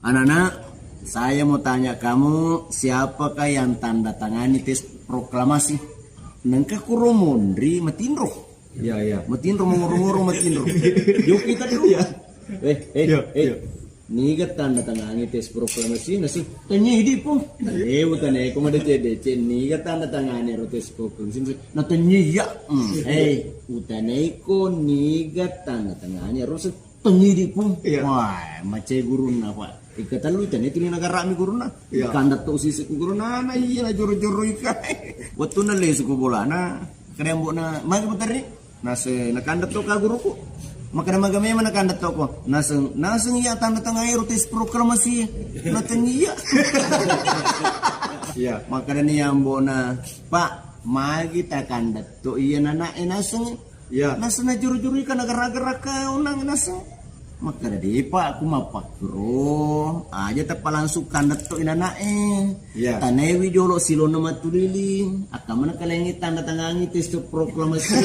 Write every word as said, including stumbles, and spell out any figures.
Anak-anak, saya mau tanya kamu, siapakah yang tanda tangani teks proklamasi? Nengka kuro monri matinro. Iya, iya. Matinro, mangoro-ngoro matinro. Yuk kita dulu. Iya. Eh, eh, iya, eh. Iya. Niga tanda tangani teks proklamasi nasi? Tanya idi pung. Eh, utane ko made cede, niga tanda tangani ro teks proklamasi? Na tanya iya. Hmm. Eh, utane ko niga tanda tangani ro se- Tengidi pung. Iya. Wah, macai gurunna, Pak. Ika tellu tani tuli nagarami gurunna. Iya. Kanda to sisi ku gurunna, na iya na joro-joro ika. Wettunna lesu ku bolana, kadang mbokna, magi muterri. Nase nakanda to ka guruku. Makana maga memang nakanda to ko. Naseng, naseng iya tanda tangan ero teks proklamasi. Nateng iya. Iya. Makana ni ambona, Pak, magi takanda to iya nana e naseng. Iya. Naseng najuru-juru ika nagara-gara ka onang naseng. Makkeda depa aku mappakkuro, aja tappa langsung kandatto inana'e. Iya. Tanewi jolo silona matulili, akkamana kalengi tanda tangangi teks proklamasi.